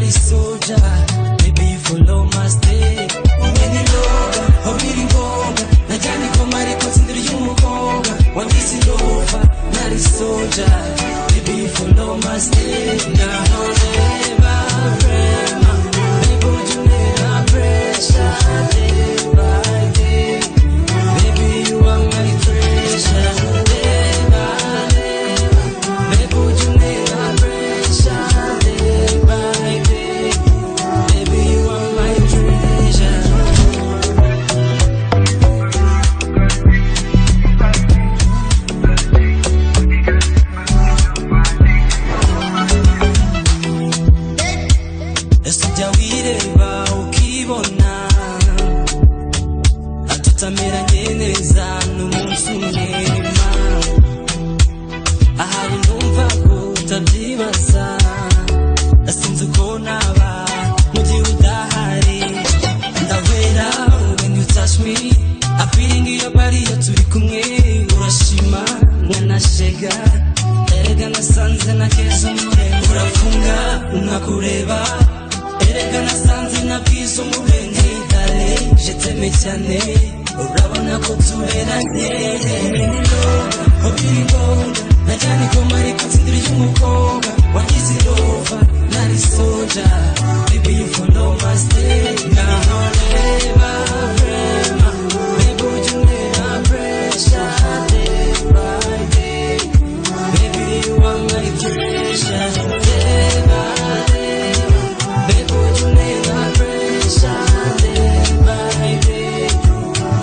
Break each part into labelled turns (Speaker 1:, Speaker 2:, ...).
Speaker 1: Nari soldier. Baby, you follow my step. Umeniloga, obiri ngoga. Najyanye koma ariko ntsindira y'umukobwa. Wangize ilofa, nari soldier. Baby, you follow my step. Ngaho reba vrema. Baby, would you never pressure day by day? Baby, you are my treasure. Day by day. Baby, would you never pressure day by day? Baby, you are my treasure. Ese ujya wireba ukibona atutameranye neza n'umunsi umwe ma ahari numva ko utabyibaza, sinzi uko naba mu gihe udahari. Ndahwera when you touch me, I feeling your body. Iyo turi kumwe urashima nkanashega. Erega nasanze na keza umurenge urafunga nkakureba. Erega nasanze na bwiza umurenge dale je t'aime cyane, urabona ko tuberanye. Obiri ngoga najyanye koma ariko ntsindira y'umukobwa. Wangize ilofa, nari soldier. Baby, you follow my step. Ngaho reba vrema. Baby, would you never pressure day by day? Baby, you are my treasure. Day by day. Baby, would you never pressure day by day?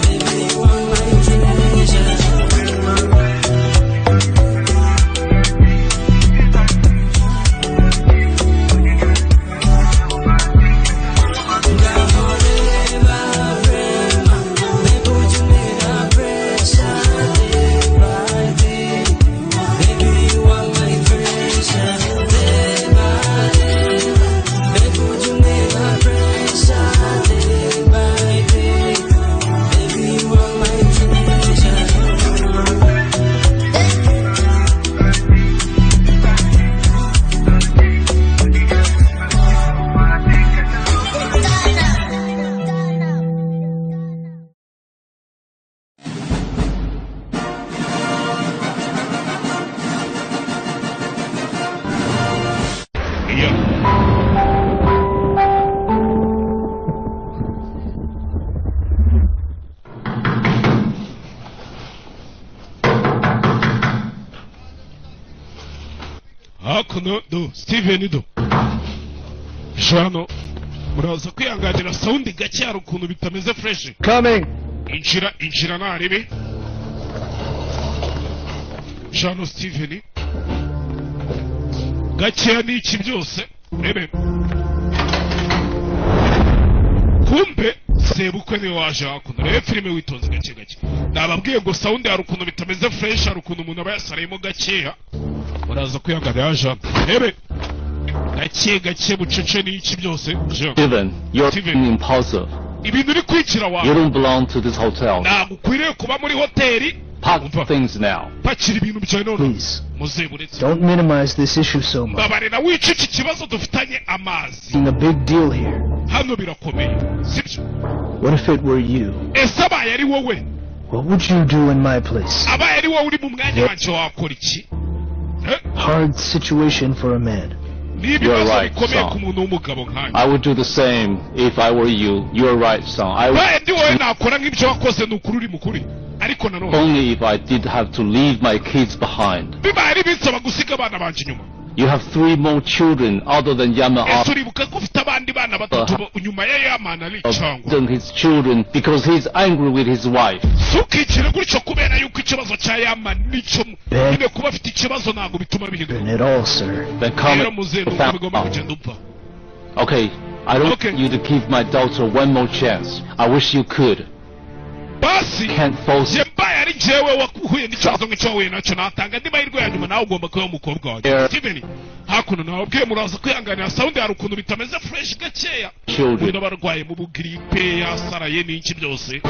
Speaker 1: Baby, you are my treasure. Ngaho reba vrema. Baby, would you never pressure day by day? Baby, you are my treasure. Day by day. Baby, would you never pressure day by day? Baby, you are my treasure.
Speaker 2: Iya. Hakuno do Steven do jano, muraza kwihanganira sound gake, hari ukuntu bitameze fresh.
Speaker 3: Coming.
Speaker 2: Injira, injira narebe jano Steven gakeya n'iki byose urebe. Kumbe sebukwe niwe waje hakuno. Rebe filime witonze gake gake. Nababwiye ngo sound hari ukuntu bitameze fresh, hari ukuntu umuntu aba yasarayemo gakeya, muraza kwihanganira jano. Rebe gake gake bucece n'iki byose Jean.
Speaker 4: Steven, you're
Speaker 2: Steven.
Speaker 4: impulsive.
Speaker 2: Ibintu uri kwikira
Speaker 4: You
Speaker 2: wawe
Speaker 4: don't belong to this hotel.
Speaker 2: ntabwo ukwiriye kuba muri hoteli.
Speaker 4: Pack
Speaker 2: Umva.
Speaker 4: things now.
Speaker 2: Pakira ibintu byawe none.
Speaker 3: Please,
Speaker 2: Muzehe, uretse.
Speaker 3: don't minimize this issue so much.
Speaker 2: Mbabarira, wica iki kibazo dufitanye amazi.
Speaker 3: It's a big deal here.
Speaker 2: Hano birakomeye, sibyo?
Speaker 3: What if it were you?
Speaker 2: Ese abaye ari wowe?
Speaker 3: What would you do in my place?
Speaker 2: Abaye ari wowe uri mu mwanya wanjye, wakora iki? Eh?
Speaker 3: Hard situation for a man.
Speaker 2: Ni ibibazo
Speaker 4: You're right,
Speaker 2: bikomeye
Speaker 4: son.
Speaker 2: ku muntu w'umugabo nkanjye.
Speaker 4: I would do the same if I were you. You're right, son. I would
Speaker 2: Baye ndi wowe nakora nk'ibyo wakoze. Ni ukuri uri mukuri, ariko nanone
Speaker 4: only if I did have to leave my kids behind.
Speaker 2: Bibaye ari binsaba gusiga abana banjye inyuma.
Speaker 4: You have three more children other than Yama
Speaker 2: Ese uribuka ko ufite abandi bana batatu nyuma ya Yamana ari cyangwa
Speaker 4: than his children because he's angry with his wife.
Speaker 2: Ntukikire gutyo kubera yuko ikibazo cya Yamani nicyo
Speaker 3: Ben.
Speaker 2: nyine. Kuba afite ikibazo ntabwo bituma bihinduka.
Speaker 3: At all, sir.
Speaker 4: Then come
Speaker 2: Rero muzehe, nuko bigomba kugenda upfa.
Speaker 4: Okay, I don't
Speaker 2: Okay.
Speaker 4: want you to give my daughter one more chance. I wish you could.
Speaker 2: Basi
Speaker 4: Can't force
Speaker 2: njye mbaye ari njyewe wahuye n'ikibazo nk'icyo wahuye nacyo, natanga andi mahirwe ya nyuma. Nawe ugomba kuba umukobwa wanjye.
Speaker 4: Yeah.
Speaker 2: Steven hakuno nababwiye muraza kwihanganira sound, hari ukuntu bitameze fresh gakeya.
Speaker 4: Children.
Speaker 2: Uyu barwaye mu bugiripe yasaraye n'iki byose,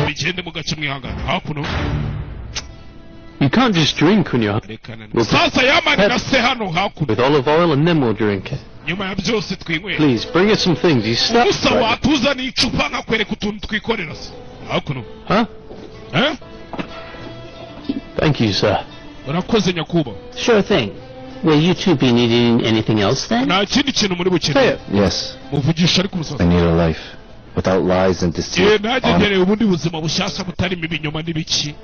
Speaker 2: bigende mu gace, mwihangane hakuno.
Speaker 5: You can't just drink when you're
Speaker 2: Rekana sasa Yamani na se hano hakuno.
Speaker 5: with olive oil and then we'll drink.
Speaker 2: Nyuma ya byose twinywera.
Speaker 5: Please bring us some things. You stop.
Speaker 2: Ubusa watuzaniye icupa nkakwereka utuntu twikorera se hakuno.
Speaker 5: Huh?
Speaker 2: Eh?
Speaker 5: Thank you, sir.
Speaker 2: Urakoze nyakubahwa.
Speaker 6: Sure thing. Will you two be needing anything else then?
Speaker 2: Nta kindi kintu muri bukeneye?
Speaker 7: Yes,
Speaker 2: Muvugisha ariko umusaza.
Speaker 7: I need a life without lies and
Speaker 2: Ye
Speaker 7: deceit.
Speaker 2: nanjye nkeneye ubundi buzima bushyashya butarimo ibinyoma n'ibiki.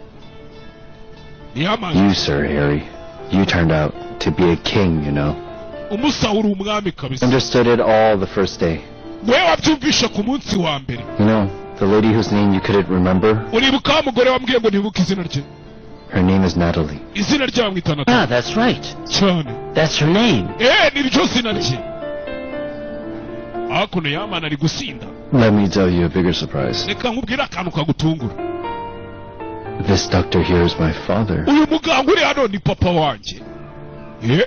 Speaker 2: Niyamani.
Speaker 7: You, Sir Harry, you turned out to be a king, you know.
Speaker 2: Umusa uri umwami kabisa.
Speaker 7: Understood it all the first day.
Speaker 2: Wewe wabyumvishe ku munsi wa mbere.
Speaker 7: You know, the lady whose name you couldn't remember,
Speaker 2: Uribuka wa mugore wambwiye ngo ntibuke izina rye?
Speaker 7: her name is Natalie.
Speaker 2: Izina rye bamwita Natalie.
Speaker 6: Ah, that's right.
Speaker 2: Cyane.
Speaker 6: That's her name.
Speaker 2: Eh, ni ryo zina rye. Hakuno Yamani ari gusinda.
Speaker 7: Let me tell you a bigger surprise.
Speaker 2: Reka nkubwire akantu kagutungura.
Speaker 7: This doctor here is my father.
Speaker 2: Uyu muganga uri hano ni papa wanjye. Eh,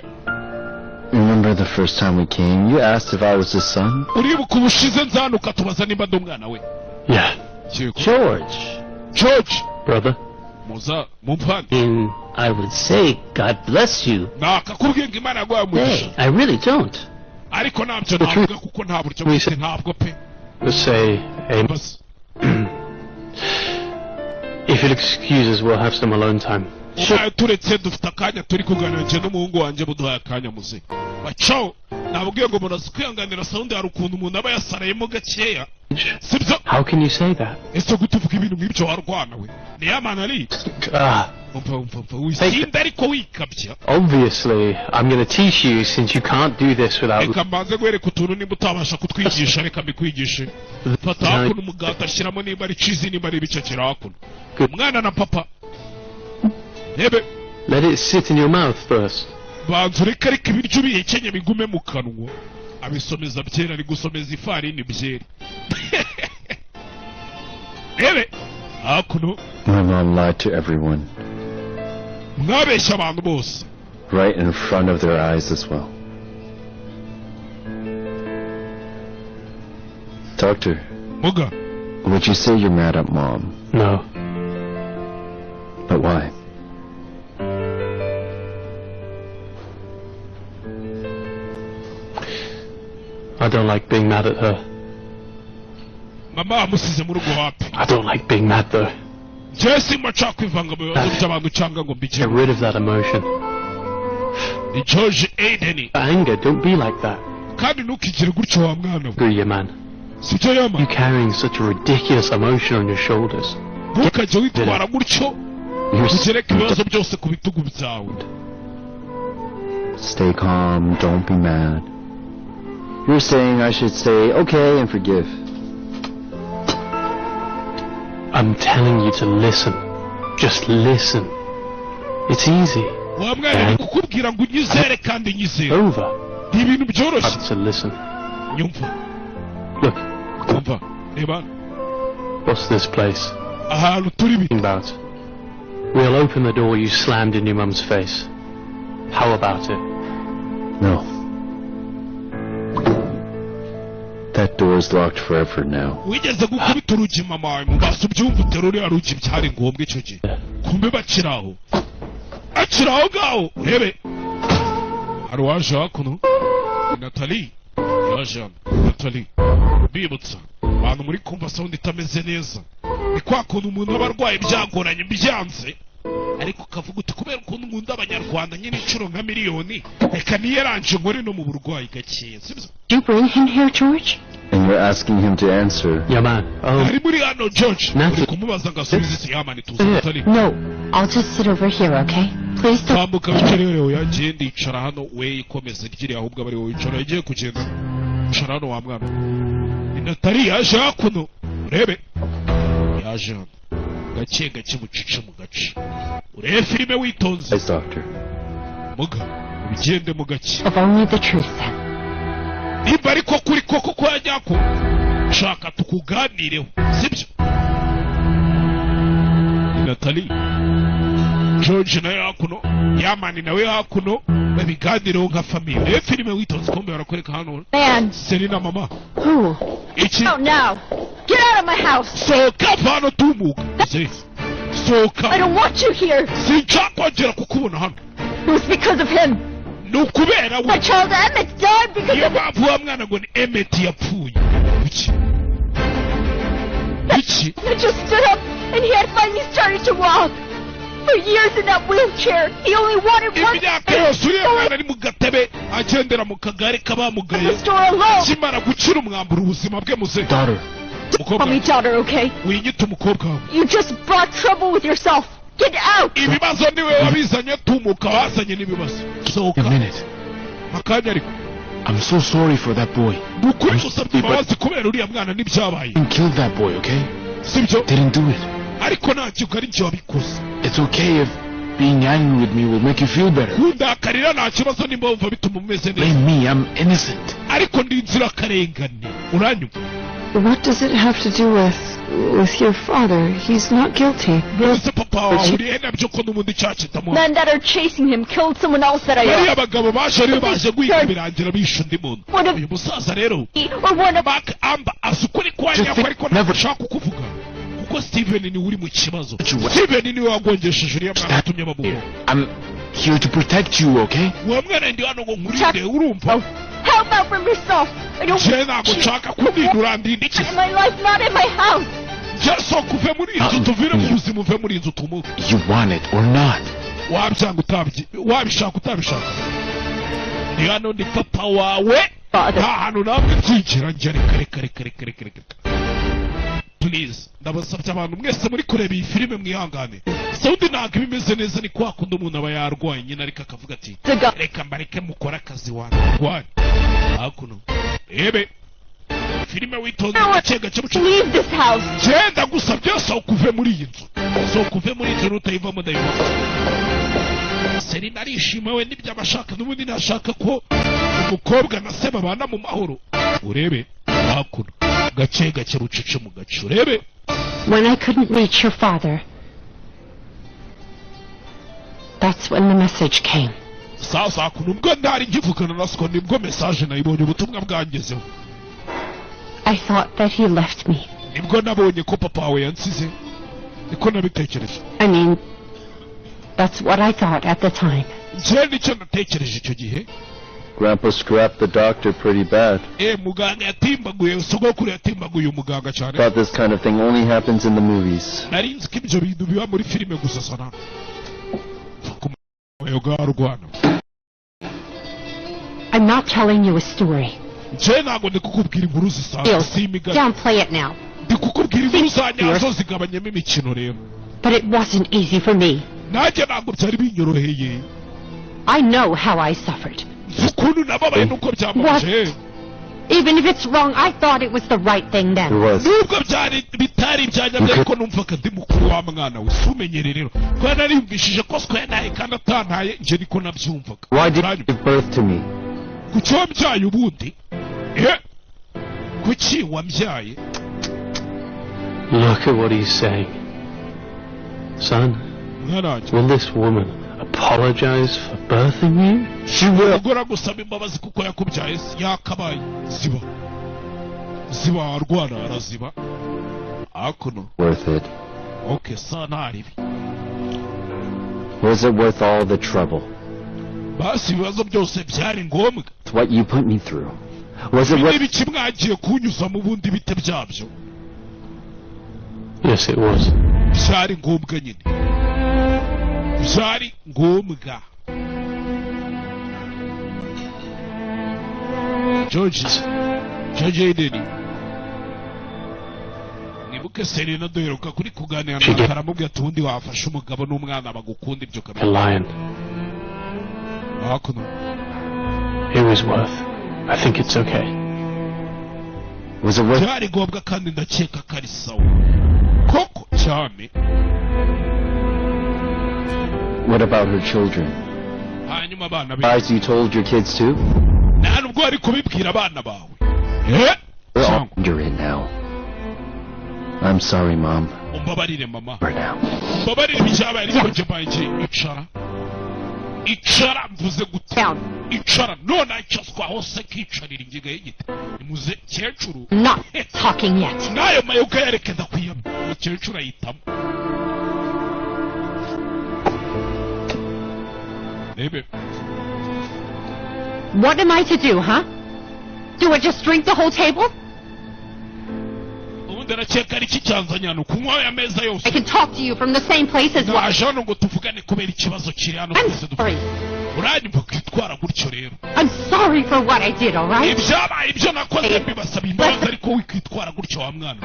Speaker 7: Remember the first time we came, you asked if I was his son?
Speaker 2: Uribuka ubushize nzano ukatubaza nimba ndi umwana we?
Speaker 5: Yeah.
Speaker 2: Yego.
Speaker 6: George.
Speaker 2: George.
Speaker 5: Brother.
Speaker 2: Muza mumvande.
Speaker 6: In, I would say, God bless you.
Speaker 2: Nakakubwiye ngo Imana yaguhaye umugisha.
Speaker 6: Hey, I really don't.
Speaker 2: Ariko ntabyo navuga kuko nta buryo bwite ntabwo pe.
Speaker 5: Let's say, amen.
Speaker 2: Bas.
Speaker 5: If you'll excuse us, we'll have some alone time.
Speaker 2: Ubaye turetse dufite akanya turi kuganira njye n'umuhungu wanjye buduhaye akanya muze. Bacaho nabwiye ngo muraza kwihanganira sound hari ukuntu umuntu aba yasarayemo gakeya. Sibyo?
Speaker 5: How can you say that?
Speaker 2: Ese gute uvuga ibintu nk'ibyo warwana we? Ni Yamani ari?
Speaker 5: Ah,
Speaker 2: Umva umva umva wisinda ariko wikabya.
Speaker 5: obviously, I'm going to teach you since you can't do this without.
Speaker 2: Reka mbanze guhereka utuntu nimba utabasha kutwigisha reka mbikwigishe. Fata hakuno umugati ashyiramo nimba ari cheese nimba ari ibicecera hakuno. Umwana na papa. Rebe.
Speaker 5: Let it sit in your mouth first.
Speaker 2: Banza ureke ariko ibiryo ubihekenye bigume mu kanwa. Abisomeza byera ari gusomeza ifarini byera. Rebe. Hakuno
Speaker 7: My mom lied to everyone,
Speaker 2: mwabeshya abantu bose.
Speaker 7: right in front of their eyes as well. Doctor,
Speaker 2: Muga.
Speaker 7: would you say you're mad at Mom?
Speaker 5: No.
Speaker 7: But why?
Speaker 5: I don't like being mad at her.
Speaker 2: Mama amusize mu rugo wapi?
Speaker 5: I don't like being mad though.
Speaker 2: Njyewe simba nshaka kwivanga mu bibazo by'abantu cyangwa ngo
Speaker 5: Get
Speaker 2: mbigire.
Speaker 5: rid of that emotion.
Speaker 2: Ni George Aiden.
Speaker 5: Anger, don't be like that.
Speaker 2: Kandi ntukigire gutyo wa mwana we.
Speaker 5: Agree, you man.
Speaker 2: Sibyo Yama?
Speaker 5: You carrying such a ridiculous emotion on your shoulders.
Speaker 2: Ntukajye witwara gutyo
Speaker 7: You're
Speaker 2: ugereke ibibazo byose ku bitugu byawe.
Speaker 7: Stay calm, don't be mad. You're saying I should say okay and forgive.
Speaker 5: I'm telling you to listen. Just listen. It's easy.
Speaker 2: Wa mwana ni kukubwira ngo unyizere kandi nyizere.
Speaker 5: Over.
Speaker 2: Ni ibintu byoroshye.
Speaker 5: Have to listen.
Speaker 2: Nyumva.
Speaker 5: Look,
Speaker 2: Umva. Reba
Speaker 5: what's this place
Speaker 2: ahantu turi bi.
Speaker 5: about? We'll open the door you slammed in your mum's face. How about it?
Speaker 7: No. That door is locked forever now.
Speaker 2: Wigeze gukubita urugi mama wawe mu maso ubyumva utera uriya rugi byari ngombwa icyo gihe. Kumbe bakiri aho. Akiri aho ngaho. Urebe. Hari uwaje hakuno. Ni Natalie. Yaje hano. Natalie. Bibutsa. Abantu muri kumva sound itameze neza. Ni kwa kuntu umuntu aba arwaye byagoranye byanze. Ariko ukavuga uti kubera ukuntu nkunda abanyarwanda nyine inshuro nka miliyoni reka niyeranje nkore no mu burwayi gakeya sibyo?
Speaker 8: Did you bring him here, George?
Speaker 7: And you're asking him to answer.
Speaker 5: Yeah, man. Oh,
Speaker 2: Ari muri hano George.
Speaker 5: Natalie.
Speaker 2: Uri kumubaza ngo asubize isi Yamani tuzi Natalie.
Speaker 8: No. I'll just sit over here, okay? Please don't.
Speaker 2: Tambuka wicare rero yagiye ndicara hano we ikomeze ryiri ahubwo abari wowe wicara yagiye kugenda icara hano wa mwana. Ni Natalie yaje hakuno urebe yaje hano gake gake bucice mu gace urebe filime witonze.
Speaker 7: Yes, doctor.
Speaker 2: Muga ugende mu gake.
Speaker 8: If only the truth, then.
Speaker 2: Nimba ariko kuri koko kwa nyako shaka tukuganireho sibyo? Ni Natalie George nawe hakuno Yamani nawe hakuno babiganireho nka famille. Reba filime witonze kumbe barakwereka hano
Speaker 8: Man.
Speaker 2: Selina mama.
Speaker 8: Who?
Speaker 2: Iki
Speaker 8: Out now. Get out of my house.
Speaker 2: sohoka va hano tumuka. Sohoka.
Speaker 8: I don't want you here.
Speaker 2: Sinshaka kongera kukubona hano.
Speaker 8: It was because of him.
Speaker 2: Ni Ni ukubera we.
Speaker 8: My child Emmett died because
Speaker 2: Niyo
Speaker 8: of
Speaker 2: mpamvu wa mwana ngo ni Emmett yapfuye. Kuki? Kuki?
Speaker 8: I just stood up and he had finally started to walk. For years in that wheelchair, he only wanted one
Speaker 2: Imyaka yose uriya mwana ari mu gatebe, agendera mu kagare k'abamugaye,
Speaker 8: the store alone.
Speaker 2: Akimara gukira umwambura ubuzima bwe muze.
Speaker 7: Daughter.
Speaker 2: Umukobwa.
Speaker 8: Call me daughter, okay?
Speaker 2: Winyita umukobwa wawe.
Speaker 8: You just brought trouble with yourself. Get out!
Speaker 2: Ibibazo niwe wabizanye, tumuka, wazanye n'ibibazo, sohoka.
Speaker 5: A minute.
Speaker 2: Akanya ariko.
Speaker 5: I'm so sorry for that boy.
Speaker 2: Ni ukuri gusabye imbabazi kubera uriya mwana n'ibyabaye.
Speaker 5: Didn't kill that boy, okay?
Speaker 2: Sibyo?
Speaker 5: Didn't do it.
Speaker 2: Ariko nta ari njye wabikoze.
Speaker 5: It's okay if being angry with me will make you feel better.
Speaker 2: Kundakarira nta kibazo nimba wumva bituma umeze neza.
Speaker 5: Blame me, I'm innocent.
Speaker 2: Ariko ndi inzirakarengane, uranyumva?
Speaker 8: What does it have to do with your father? He's not guilty.
Speaker 2: None papa wawe urihe nabyo ko n'ubundi cyaha kitamuha?
Speaker 8: Men that are chasing him killed someone else that I
Speaker 2: Bariya
Speaker 8: know.
Speaker 2: bagabo baje ariyo baje guhiga, birangira bishe undi muntu.
Speaker 8: One of
Speaker 2: Uyu musaza rero,
Speaker 8: or one of
Speaker 2: Mark Amber, azi ukuri kwa nyako, ariko ntabwo ashaka kukuvuga kuko Steven niwe uri mu kibazo. Steven niwe wagongesheje uriya mwana watumye bamugonga.
Speaker 5: I'm here to protect you, okay?
Speaker 2: Uwo mwana, ndi hano ngo nkurinde, urumva?
Speaker 8: How about from yourself? I don't
Speaker 2: Njye ntabwo nshaka kundinda, urandinda iki?
Speaker 8: in my life, not in my house.
Speaker 2: Njye sohoka uve muri iyi nzu, tuvire mu buzima, uve muri iyi nzu, tumuke.
Speaker 5: You want it or not.
Speaker 2: Wabyanga utabyi, wabishaka utabishaka, ndi hano, ndi papa wawe, nta hantu namwe nzigera njya. Reka reka reka reka reka reka, please, ndabasabye abantu mwese muri kureba iyi filime, mwihangane, sound ntabwo iba imeze neza. Ni kwa kundi umuntu aba yarwaye nyine, ariko akavuga ati reka mbareke mukore akazi wanarwaye. Hakuno rebe filime witonze gake gake buce.
Speaker 8: Leave this house.
Speaker 2: Genda gusa, byose uve muri iyi nzu, sohoka uve muri iyi nzu, nutayivamo ndayivamo. Serena arishima we n'ibyo abashaka, n'ubundi ntashaka ko umukobwa na se babana mu mahoro. Urebe hakuno gake gake bucece mu gace, urebe.
Speaker 8: When I couldn't reach your father, that's when the message came.
Speaker 2: Sasa hakuno, ubwo ntari nkivugana na siko, nibwo message nayibonye, ubutumwa bwangezeho.
Speaker 8: I thought that he left me.
Speaker 2: Nibwo nabonye ko papa wawe yansize, niko nabitekereje.
Speaker 8: I mean, that's what I thought at the time.
Speaker 2: Njye nicyo natekereje icyo gihe.
Speaker 7: Grandpa scrapped the doctor pretty bad.
Speaker 2: Muganga yatimbaguye sogokuru, yatimbaguye umuganga cyane.
Speaker 7: Thought this kind of thing only happens in the movies.
Speaker 2: Nari nzi ko ibyo bintu biba muri filime gusa sana ku arwana.
Speaker 8: I'm not telling you a story.
Speaker 2: Njye ntabwo ndi kukubwira inkuru zisanzwe, si imigani.
Speaker 8: Downplay it now.
Speaker 2: Ndi kukubwira inkuru za nyazo, zigabanyemo imikino rero.
Speaker 8: But it wasn't easy for me.
Speaker 2: Nanjye ntabwo byari binyoroheye.
Speaker 8: I know how I suffered.
Speaker 2: Nzi ukuntu nababaye nuko byambabaje.
Speaker 8: Even if it's wrong, I thought it was the right thing then.
Speaker 7: It was.
Speaker 2: Nubwo byari bitari ibyanyabyo, ariko numvaga ndi mukuru wa mwana we, si umenyere rero kuba nariyumvishije ko siko yantaye kandi atantaye, njye niko nabyumvaga.
Speaker 7: Why did you give birth to me?
Speaker 2: Kuki wambyaye ubundi? Kuki wambyaye?
Speaker 5: Look at what he's saying. Son,
Speaker 2: Mwana wanjye,
Speaker 5: will this woman apologize for birthing you?
Speaker 7: She will.
Speaker 2: Umugore agusaba imbabazi kuko yakubyaye se? Yakabaye ziba ziba, arwana araziba hakuno.
Speaker 7: Worth it.
Speaker 2: Okay, sa ntaribi.
Speaker 7: Was it worth all the trouble?
Speaker 2: Basi ibibazo byose byari ngombwa?
Speaker 7: What you put me through? Was it
Speaker 2: Ibi
Speaker 7: worth
Speaker 2: n'ibiki mwagiye kunyuzamo ubundi, bite byabyo?
Speaker 5: Yes, it was.
Speaker 2: Byari ngombwa nyine, byari ngombwa. George Hayden, mwibuke Serena duheruka kuri kuganira na aramubwira ati ubundi wafashe umugabo n'umwana bagukunda, ibyo
Speaker 5: A
Speaker 2: kabiri.
Speaker 5: lion.
Speaker 2: Hakuno.
Speaker 5: It was worth. I think it's okay.
Speaker 7: Was it worth
Speaker 2: Byari ngombwa kandi ndakeka ko ari sawa koko cyane.
Speaker 7: What about her children?
Speaker 2: Hanyuma abana be?
Speaker 7: Lies you told your kids too?
Speaker 2: Nta nubwo wari kubibwira abana bawe? Eh?
Speaker 7: We're all under it now. I'm sorry, Mom.
Speaker 2: Umbabarire mama.
Speaker 7: For now.
Speaker 2: Umbabarire ibyabaye, ariko njye mbaye ngiye. Icara, icara, mvuze gute? Icara none icaswa hose kicarira ingiga y'igiti, nimuze kecuru.
Speaker 8: Not talking yet.
Speaker 2: N'ayo mayoga yareke, ndakwiyama. Umukecuru ayitamo, rebe.
Speaker 8: What am I to do, huh? Do I just drink the whole table?
Speaker 2: Ubundi arakeka ari iki cyanzanye hano kunywa aya meza yose?
Speaker 8: I can talk to you from the same place as well.
Speaker 2: Naje hano ngo tuvugane kubera ikibazo kiri hano
Speaker 8: I'm
Speaker 2: twese dufite.
Speaker 8: sorry.
Speaker 2: Uranyumva kwitwara gutyo rero.
Speaker 8: I'm sorry for what I did, all right?
Speaker 2: Ibyabaye ibyo nakoze mbibasaba imbabazi, ariko wikwitwara gutyo wa mwana,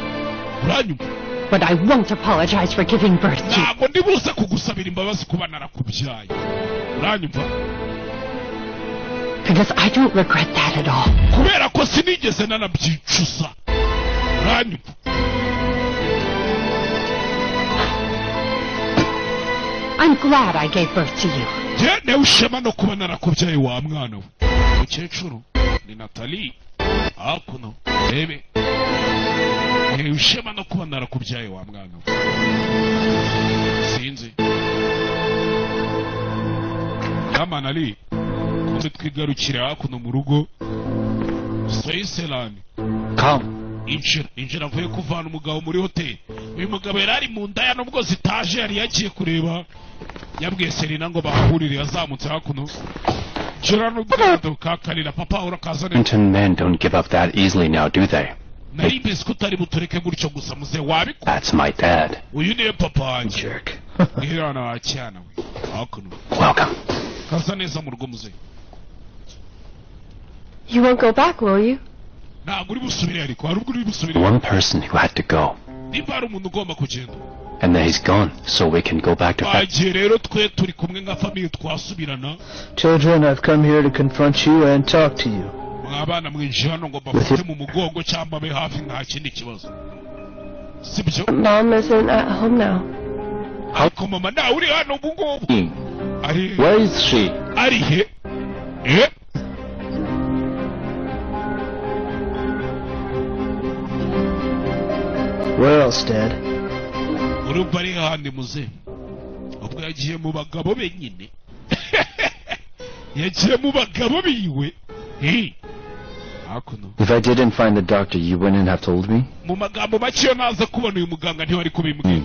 Speaker 2: uranyumva?
Speaker 8: But I won't apologize for giving birth to you.
Speaker 2: Ntabwo ndi buze kugusabira imbabazi kuba narakubyaye, uranyumva?
Speaker 8: Because I don't regret that at all.
Speaker 2: Kubera ko sinigeze nanabyicuza, uranyumva?
Speaker 8: I'm glad I gave birth to you.
Speaker 2: Njye newe ishema no kuba narakubyaye wa mwana we. Mukecuru ni Natali hakuno, rebe, ntewe ishema no kuba narakubyaye wa mwana we. Sinzi yamana ari kumbe. Twigarukire hakuno mu rugo Switzerland.
Speaker 7: Come.
Speaker 2: Injira, injira. Avuye kuvana umugabo muri hoteli. Uyu mugabo yari ari mu ndaya nubwo zitaje, yari yagiye kureba, yabwiye Serena ngo bahahurire. Yazamutse hakuno, injira n'ubwato kakarira papa urakaza neza.
Speaker 4: Washington men don't give up that easily now, do they?
Speaker 2: Nari mbizi ko utari butureke gutyo gusa muze wabikora.
Speaker 4: That's my dad.
Speaker 2: Uyu niwe papa wanjye.
Speaker 3: Jerk.
Speaker 2: Mwana wa cyana we, hakuno.
Speaker 4: Welcome.
Speaker 2: Kaza neza mu rugo muze.
Speaker 9: You won't go back, will you?
Speaker 2: Ntabwo uri busubire, ariko hari ubwo uri busubire.
Speaker 4: One person who had to go,
Speaker 2: Nimba hari umuntu ugomba kugenda,
Speaker 4: and then he's gone, so we can go back to
Speaker 2: bagiye rero, twe turi kumwe nka famille twasubirana.
Speaker 3: Children, I've come here to confront you and talk to you.
Speaker 2: Mwabana mwinjiye hano ngo mbafate mu mugongo cyangwa abe hafi, nta kindi kibazo, sibyo?
Speaker 9: Mom isn't at home now.
Speaker 2: Ariko mama nawe uri hano ubu ngubu ari?
Speaker 7: Where is she?
Speaker 2: Ari he, eh?
Speaker 3: Where else, Dad?
Speaker 2: Urumva ari handi muze? Ubwo yagiye mu bagabo be nyine, yagiye mu bagabo biwe. Eh, hakuno.
Speaker 7: If I didn't find the doctor, you wouldn't have told me?
Speaker 2: Mu magambo make, iyo naza kubona uyu muganga ntiwari kubimbwira.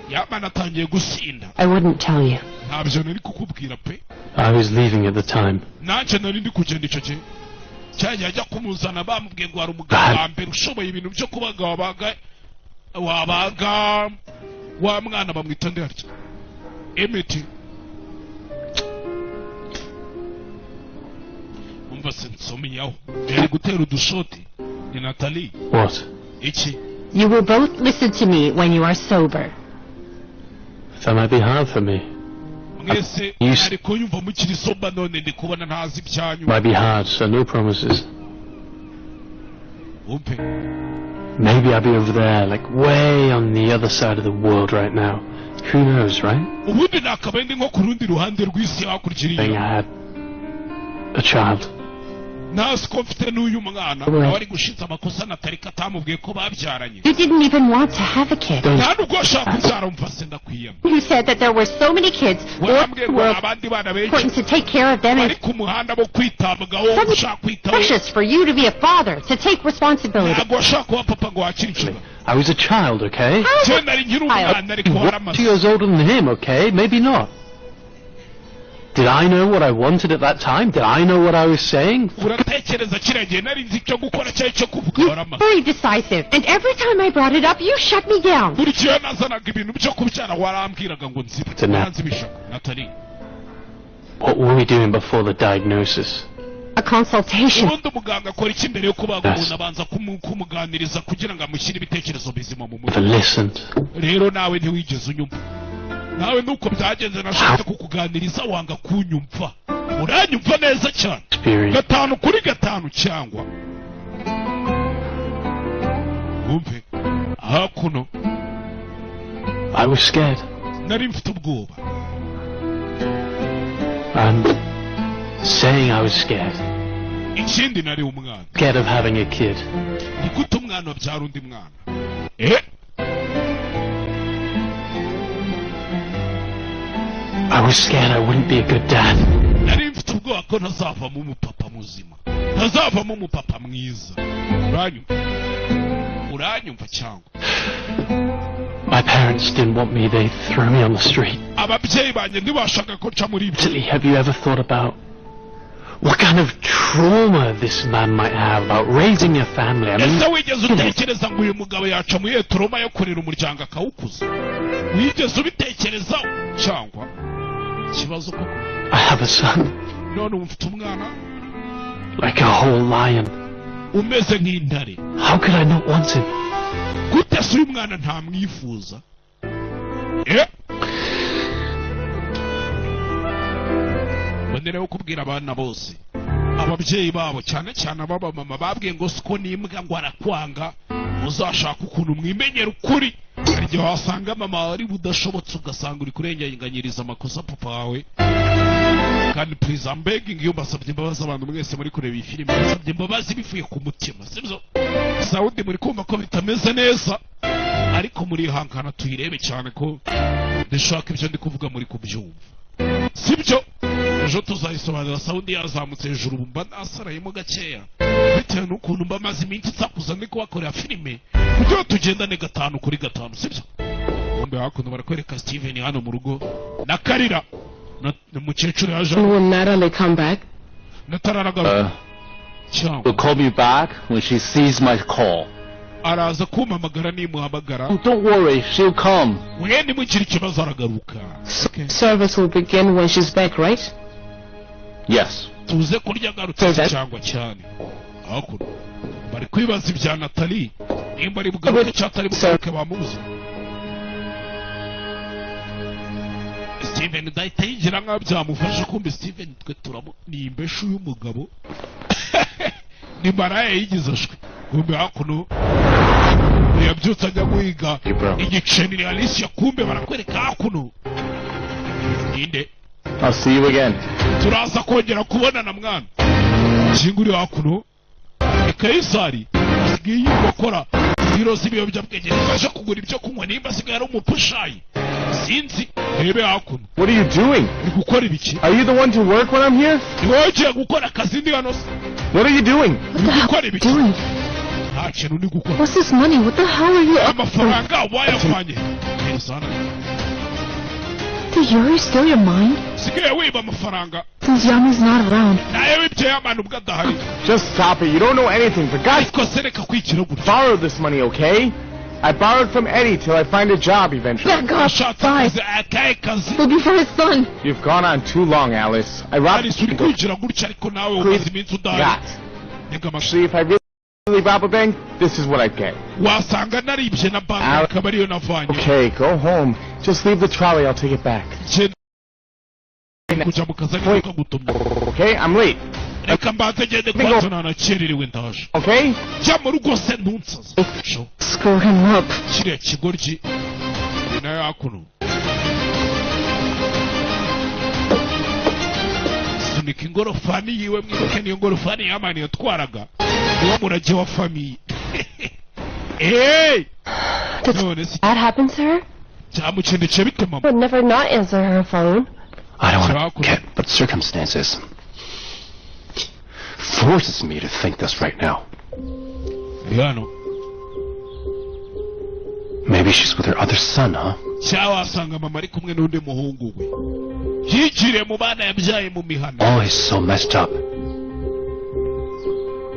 Speaker 2: Yamana atangiye gusinda.
Speaker 8: I wouldn't tell you.
Speaker 2: Ntabyo nari kukubwira pe.
Speaker 5: I was leaving at the time.
Speaker 2: Nanjye nari ndi kugenda icyo gihe cyajya ajya kumuzana, bamubwiye ngo hari umugabo wa mbere ushoboye ibintu byo kubaga, wabaga wabaga wa mwana bamwita nde harya? Emeti, umva se nsomenyaho yari gutera udushoti ni Natali.
Speaker 5: What?
Speaker 2: Iki?
Speaker 8: You will both listen to me when you are sober.
Speaker 5: That might be hard for me.
Speaker 2: Mwese ari kunyumva mukiri sober, none ndi kubona ntazi ibyanyu.
Speaker 5: Might be hard, so no promises.
Speaker 2: Umpe.
Speaker 5: Maybe I'll be over there, like way on the other side of the world right now. Who knows, right?
Speaker 2: Ubundi nakabaye ndi nko ku rundi ruhande rw'isi hakurya
Speaker 5: Thing
Speaker 2: iriya.
Speaker 5: I had a child.
Speaker 2: Ntazi ko mfite n'uyu mwana, nawe ari gushinza amakosa Natali ko atamubwiye ko babyaranye.
Speaker 8: You didn't even want to have a kid.
Speaker 2: Nta nubwo washaka kubyara, umva se ndakwiyama.
Speaker 8: You said that there were so many kids
Speaker 2: Warambwiye ngo
Speaker 8: world
Speaker 2: abandi bana benshi
Speaker 8: important to take care of them
Speaker 2: bari
Speaker 8: and
Speaker 2: ku muhanda bo kwitabwaho, ushaka kwitaho.
Speaker 8: precious for you to be a father, to take responsibility.
Speaker 2: Ntabwo washaka kuba papa ngo wakire inshingano.
Speaker 5: I was a child, okay?
Speaker 2: Njyewe nari nkiri umwana, ariko waramaze.
Speaker 5: 2 years older than him, okay? Maybe not. Did I know what I wanted at that time? Did I know what I was saying?
Speaker 2: Uratekereza kiriya gihe nari nzi icyo gukora cyangwa icyo kuvuga? Waramaze.
Speaker 8: Very decisive. And every time I brought it up, you shut me down.
Speaker 2: Buri gihe nazanaga ibintu byo kubyara warambwiraga ngo nzibe.
Speaker 5: Tena.
Speaker 2: Waranzibishaga Natali.
Speaker 5: What were we doing before the diagnosis?
Speaker 8: A consultation.
Speaker 2: Ubundi umuganga akora iki mbere yo kubaga umuntu? Abanza kumuganiriza kugira ngo amushyire ibitekerezo bizima mu mutwe.
Speaker 5: Never listened.
Speaker 2: Rero nawe ntiwigeze unyumva, nawe nuko byagenze, nashatse kukuganiriza wanga kunyumva. Uranyumva neza cyane.
Speaker 5: Experience.
Speaker 2: 5 kuri 5 cyangwa wumve hakuno.
Speaker 5: I was scared.
Speaker 2: Nari mfite ubwoba.
Speaker 5: I'm saying I was scared.
Speaker 2: Ikindi nari umwana.
Speaker 5: Scared of having a kid.
Speaker 2: Ni gute umwana abyara undi mwana, eh?
Speaker 5: I was scared I wouldn't be a good dad.
Speaker 2: Nari mfite ubwoba ko ntazavamo umupapa muzima, ntazavamo umupapa mwiza. Uranyumva, uranyumva cyangwa?
Speaker 5: My parents didn't want me. They threw me on the street.
Speaker 2: Ababyeyi banjye ntibashaka ko nca muri ibyo.
Speaker 5: Tilly, have you ever thought about What kind of trauma this man might have about raising a family? I mean,
Speaker 2: Ese wigeze utekereza ngo uyu mugabo yaca muri iyo trauma yo kurera umuryango akawukuza? Wigeze ubitekerezaho cyangwa ikibazo koko?
Speaker 5: I have a son,
Speaker 2: None ubu mfite umwana
Speaker 5: like a whole lion.
Speaker 2: umeze nk'intare.
Speaker 5: How could I not want him?
Speaker 2: Gute se uyu mwana ntamwifuza? Eh, mbonereho kubwira abana bose, ababyeyi babo, cyane cyane ab'abamama babwiye ngo siko n'imbwa ngo arakwanga, muzashaka ukuntu mwimenyera ukuri. Hari igihe wasanga mama wawe ari budashobotse, ugasanga uri kurenganyiriza amakosa papa wawe. Kandi please, I'm begging you, mbasabye imbabazi abantu mwese muri kureba iyi filime, mbasabye imbabazi bivuye ku mutima, sibyo? Sound muri kumva ko bitameze neza, ariko murihangana tuyirebe, cyane ko ndashaka ibyo ndi kuvuga muri kubyumva, sibyo? Ejo tuzayisobanura sound yazamutse hejuru. Ubu mba nasarayemo gakeya bitewe n'ukuntu mba maze iminsi nsakuza ndi kubakorera filime kugira ngo tugendane gatanu kuri gatanu, sibyo? Kumbe hakuno barakwereka Steven hano mu rugo na Karira na mukecuru yaje.
Speaker 9: Will Natalie come back?
Speaker 2: Natararagaruka cyangwa
Speaker 4: Will call me back when she sees my call.
Speaker 2: Araza kumpamagara nimuhamagara.
Speaker 4: Oh, don't worry, she'll come.
Speaker 2: Mwe nimugire ikibazo, aragaruka. Okay.
Speaker 9: Service will begin when she's back, right?
Speaker 4: Yes.
Speaker 2: Tuze kurya agarutse se cyangwa cyane. Hakuno bari kwibaza ibya Natali, nimba ari bugaruke cyangwa atari bugaruke, bamubuze. Steven dahita yigira nkaho byamufasha. Kumbe Steven twe turamu ni imbeshu y'umugabo, ni maraya yigize ashwe. Kumbe hakuno yabyutse ajya guhiga igiceri Alicia. Kumbe barakwereka hakuno ninde?
Speaker 7: I'll see you again.
Speaker 2: Turaza kongera kubonana mwana. Kinga uri hakuno ni Kayisari, asigaye yirirwa akora biro z'ibiyobyabwenge, nimba aje kugura ibyo kunywa, nimba asigaye ari umupushayi, sinzi. Rebe hakuno.
Speaker 7: What are you doing?
Speaker 2: Uri gukora ibiki?
Speaker 7: Are you the one to work when I'm here?
Speaker 2: Ni wowe ugiye gukora akazi ndi hano se?
Speaker 7: What are you doing?
Speaker 2: Uri gukora ibiki?
Speaker 9: Doing?
Speaker 2: Nta kintu uri gukora.
Speaker 9: What's this money? What the hell are you up to?
Speaker 2: Amafaranga wayavanye Sana.
Speaker 9: Did Yuri steal your mind?
Speaker 2: Usigaye wiba amafaranga.
Speaker 9: Since Yami's not around.
Speaker 2: Nawe wibye y'abantu ubwo adahari.
Speaker 7: Just stop it. You don't know anything. For God's
Speaker 2: Ariko se reka kwigira gutya.
Speaker 7: Borrow this money, okay? I borrowed from Eddie till I find a job eventually.
Speaker 9: Back off.
Speaker 2: Ashatse akazi, akahe kazi?
Speaker 9: Looking for his son.
Speaker 7: You've gone on too long, Alice. I robbed
Speaker 2: Alice, uri kwigira gutya, ariko nawe umaze iminsi udahari.
Speaker 7: Got.
Speaker 2: Ntega amatwi.
Speaker 7: Actually, if I really rob a bank, this is what I'd get.
Speaker 2: Wasanga naribye na banki akaba ariyo navanye.
Speaker 7: Okay, go home. Just leave the trolley. I'll take it back.
Speaker 2: Genda kujya mu kazi ariko kagutumye.
Speaker 7: Okay, I'm late.
Speaker 2: Reka mbanze ngende kwanza, nanakererewe, ndaje.
Speaker 7: Okay?
Speaker 2: Jya mu rugo se, ntunsaze. Sho.
Speaker 9: Screw him up.
Speaker 2: Kiriya kigoryi ni nayo hakuno sunika ingorofani yiwe. Mwibuke niyo ngorofani yamani yatwaraga, niwo murage wa famille. Hey!
Speaker 9: Did
Speaker 2: None se
Speaker 9: that happen to her?
Speaker 2: Byamugendekeye bite mama?
Speaker 9: Would never not answer her phone.
Speaker 6: I don't want to get, but circumstances forces me to think this right now.
Speaker 2: Uri hano.
Speaker 6: Maybe she's with her other son, huh?
Speaker 2: Cyangwa wasanga mama ari kumwe n'undi muhungu we, yigiriye mu bana yabyaye mu mihana.
Speaker 6: Oh, he's so messed up.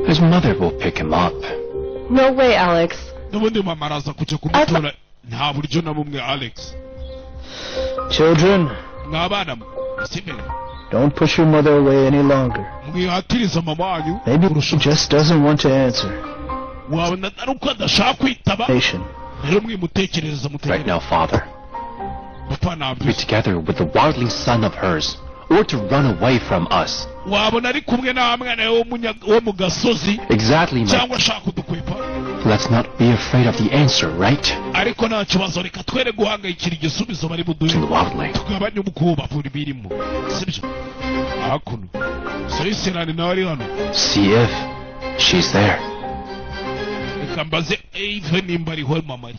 Speaker 6: His mother will pick him up.
Speaker 9: No way, Alex.
Speaker 2: N'ubundi mama araza kujya kumutora, nta buryo na bumwe, Alex.
Speaker 3: Children,
Speaker 2: Mwabana mwe, Steven,
Speaker 3: don't push your mother away any longer.
Speaker 2: Mwihatiriza mama wanyu.
Speaker 3: Maybe she just doesn't want to answer.
Speaker 2: Wabona ari uko adashaka kwitaba.
Speaker 3: Nation.
Speaker 2: Rero mwimutekerereza.
Speaker 6: Right
Speaker 2: Mutekereza
Speaker 6: now, Father.
Speaker 2: Papa,
Speaker 6: To
Speaker 2: ntabyo.
Speaker 6: be together with the wildling son of hers, or to run away from us.
Speaker 2: Wabona ari kumwe na mwana we wo mu gasozi
Speaker 6: Exactly, my.
Speaker 2: cyangwa ashaka kudukwepa.
Speaker 6: Let's not be afraid of the answer, right?
Speaker 2: Ariko nta kibazo, reka twere guhangayikira igisubizo bari buduhe.
Speaker 6: To the wildling.
Speaker 2: Tugabanye ubwoba buri birimo, sibyo? Hakuno Soyiserani nawe ari hano.
Speaker 6: See if she's there.
Speaker 2: Reka mbaze Eve nimba ariho mama ari.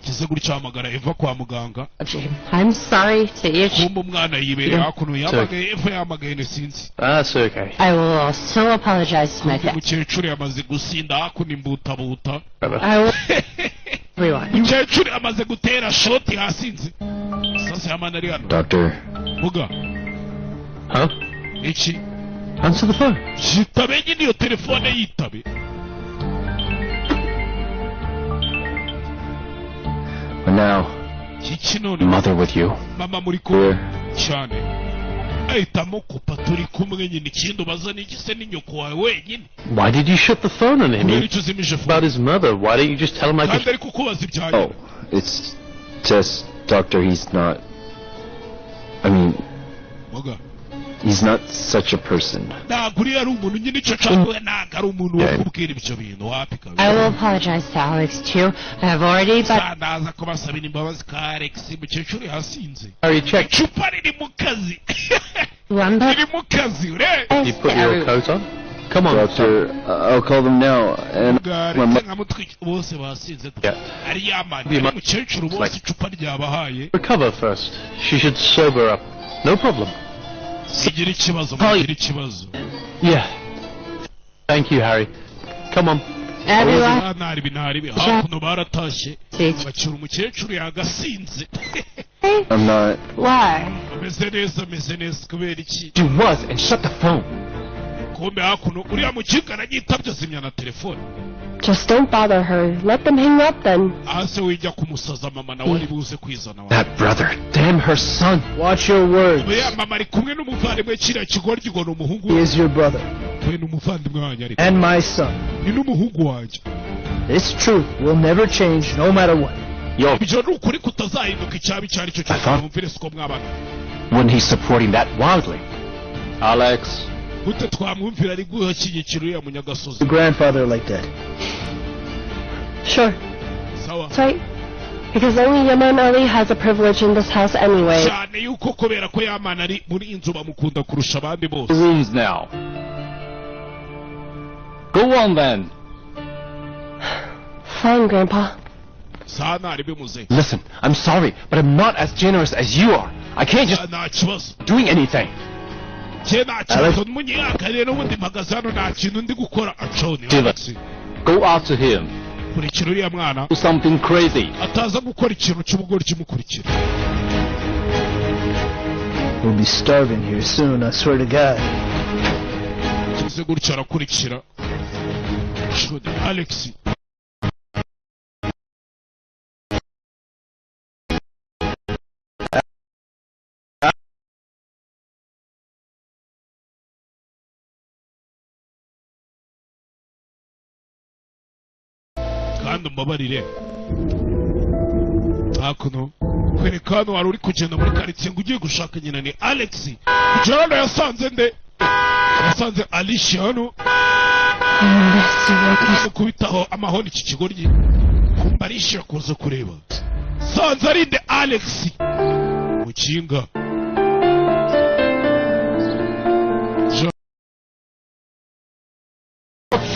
Speaker 2: Kize gutya, hamagara Eva kwa muganga.
Speaker 9: I'm sorry to you.
Speaker 2: Kumba umwana yibereye hakuno, yahamagaye Eva, yahamagaye ne sinzi.
Speaker 5: That's okay.
Speaker 9: I will also apologize to my family.
Speaker 2: Umukecuru yamaze gusinda hakuno imbutabuta.
Speaker 9: I will. Everyone.
Speaker 2: Umukecuru yamaze gutera shoti hasinze. Sasa yamana ari hano.
Speaker 7: Doctor,
Speaker 2: Muga.
Speaker 5: Huh?
Speaker 2: Iki?
Speaker 5: Answer the phone.
Speaker 2: Yitabe nyine iyo telefone, yitabe.
Speaker 7: But now,
Speaker 2: Iki none?
Speaker 6: Mother with you.
Speaker 2: Mama muri kumwe cyane, ahitamo kupa, turi kumwe nyine. Ikindi ubaza ni iki se? Ni nyoko wawe wenyine.
Speaker 5: Why did you shut the phone on him?
Speaker 2: Kubera icyo uzimije?
Speaker 5: About his mother. Why don't you just tell him like
Speaker 2: Kandi ari kukubaza ibya nyina.
Speaker 7: Oh, it's just, Doctor, he's not. I mean,
Speaker 2: Muga.
Speaker 7: he's not such a person.
Speaker 2: Ntabwo uriya ari umuntu nyine, icyo nshaka, ntabwo ari umuntu wo kubwira ibyo bintu, wapi kabisa.
Speaker 9: I will apologize to Alex too. I have already, but
Speaker 2: Ndaza kubasabira imbabazi ka Alex. Mukecuru yasinze.
Speaker 5: Harry, check.
Speaker 2: Icupa riri mu kazi.
Speaker 9: Remember?
Speaker 2: Riri mu kazi ure.
Speaker 5: You put your coat on? Come on.
Speaker 7: Doctor, I'll call them now. And my
Speaker 2: Bwaretse nkamutwika bose basinze, ari yamani, ari mukecuru, bose icupa ryabahaye.
Speaker 5: Recover first. She should sober up. No problem.
Speaker 2: Sigira ikibazo, mugire ikibazo.
Speaker 5: Yeah. Thank you, Harry. Come on.
Speaker 9: Everyone.
Speaker 2: Ntaribi ntaribi, hakuno baratashye, bacyura umukecuru yagasinze.
Speaker 7: I'm not.
Speaker 9: Why?
Speaker 2: Ameze neza, ameze neza, kubera iki?
Speaker 6: She was and shut the phone.
Speaker 2: Kumbe hakuno uriya mukecuru arayitabye, azimya na telefone.
Speaker 9: Just don't bother her. Let them hang up then.
Speaker 2: Hasi wijya kumusaza, mama nawe ari buze kwizana wa.
Speaker 6: That brother. Damn her son.
Speaker 3: Watch your words.
Speaker 2: Uriya mama ari kumwe n'umuvandimwe, kiriya kigoryi ngo ni umuhungu.
Speaker 3: He is your brother.
Speaker 2: We ni umuvandimwe wanjye ariko.
Speaker 3: And my son.
Speaker 2: Ni n'umuhungu wanjye.
Speaker 3: This truth will never change no matter what.
Speaker 6: Yo,
Speaker 2: Ibyo ni ukuri kutazahinduka, icyaba icyo ari cyo cyose, mwumvire siko mwabana.
Speaker 6: When he's supporting that wildly.
Speaker 4: Alex.
Speaker 2: Gute twamwumvira ari gushyigikira uriya munyagasozi?
Speaker 3: Your grandfather like that.
Speaker 9: Sure.
Speaker 2: Sawa.
Speaker 9: That's right. Because only Yaman Ali has a privilege in this house anyway.
Speaker 2: Cyane yuko kubera ko yamana ari muri inzu bamukunda kurusha abandi bose.
Speaker 4: Rooms now. Go on then.
Speaker 9: Fine, Grandpa.
Speaker 2: Sawa, ntari bimuze.
Speaker 6: Listen, I'm sorry, but I'm not as generous as you are. I can't just
Speaker 2: Nta kibazo.
Speaker 6: doing anything.
Speaker 2: Cye nta kibazo, munyihakane n'ubundi mpagaze hano nta kintu ndi gukora aconi.
Speaker 4: Dylan. Go after him.
Speaker 2: Kurikira uriya mwana.
Speaker 4: Do something crazy.
Speaker 2: Ataza gukora ikintu cy'ubugoryi, kimukurikira.
Speaker 3: We'll be starving here soon, I swear to God.
Speaker 2: Kize gutya arakurikira. Shudi Alex. Kandi umbabarire, hakuno kwereka hano wari uri kugenda muri karitsiye ngo ugiye gushaka nyina, ni Alex. Kugera hano yasanze nde? Yasanze Alicia hano, kubitaho amahoni iki kigoryi. Kumva Alicia kuza kureba, sanze ari nde? Alex mukinga.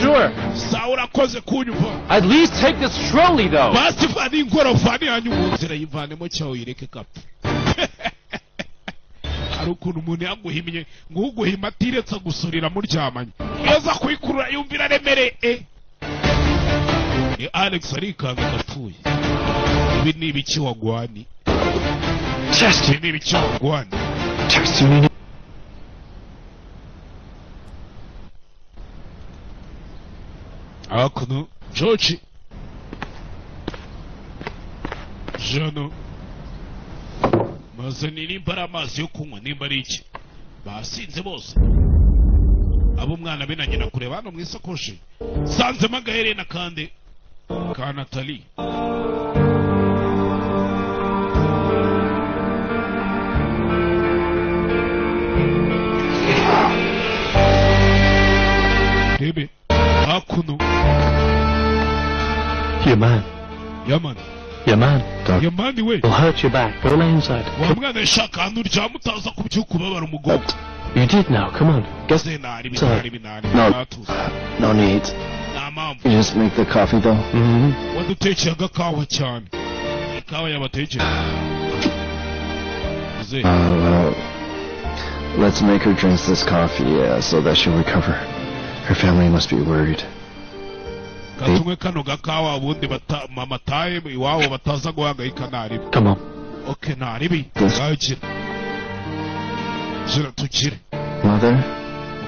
Speaker 4: Sure.
Speaker 2: Sawa, urakoze kunyumva.
Speaker 6: At least take this trolley though.
Speaker 2: Basi vana ingorofani yanyu mu nzira, yivanemo cyawe uyireke kapfa. Hari ukuntu umuntu yaguhimye ngo uguhima atiretse agusurira muryamanye, iyo aza kuyikurura yumvira aremereye. E ni Alex arikanga, agapfuye. Ibi ni ibiki wagwani?
Speaker 6: Chester.
Speaker 2: Ibi ni ibiki wagwani?
Speaker 6: Chester, you need
Speaker 2: Hakuno George jano maze ni nimba ari amazi yo kunywa, nimba ari iki, basinze bose abo umwana be na nyina. Kureba hano mu isakoshi sanzemo agaherena kandi ka Natali. Rebe hakuno.
Speaker 5: Your man.
Speaker 2: Yamani.
Speaker 5: Your man.
Speaker 2: Yamani we.
Speaker 5: It'll hurt your back. Go lay inside.
Speaker 2: Wa mwana, yashaka ahantu uryama utaza kubyuka ubabara umugongo.
Speaker 5: You did now. Come on. Guess
Speaker 2: Se nari
Speaker 5: Sorry.
Speaker 2: binari binari.
Speaker 7: No.
Speaker 2: Natuza.
Speaker 7: No need.
Speaker 2: Nta mpamvu.
Speaker 7: You just make the coffee though.
Speaker 5: Mm-hmm.
Speaker 2: Wadutekeye agakawa cyane, ikawa yabatekeye ze.
Speaker 7: Well, let's make her drink this coffee, yeah, so that she'll recover. Her family must be worried.
Speaker 2: Katunywe kano gakawa, ubundi bata mama taye iwabo bataza guhangayika, naribi.
Speaker 5: Come on.
Speaker 2: Okay, naribi.
Speaker 7: Yes.
Speaker 2: Ngaho gira gira tugire.
Speaker 7: Mother,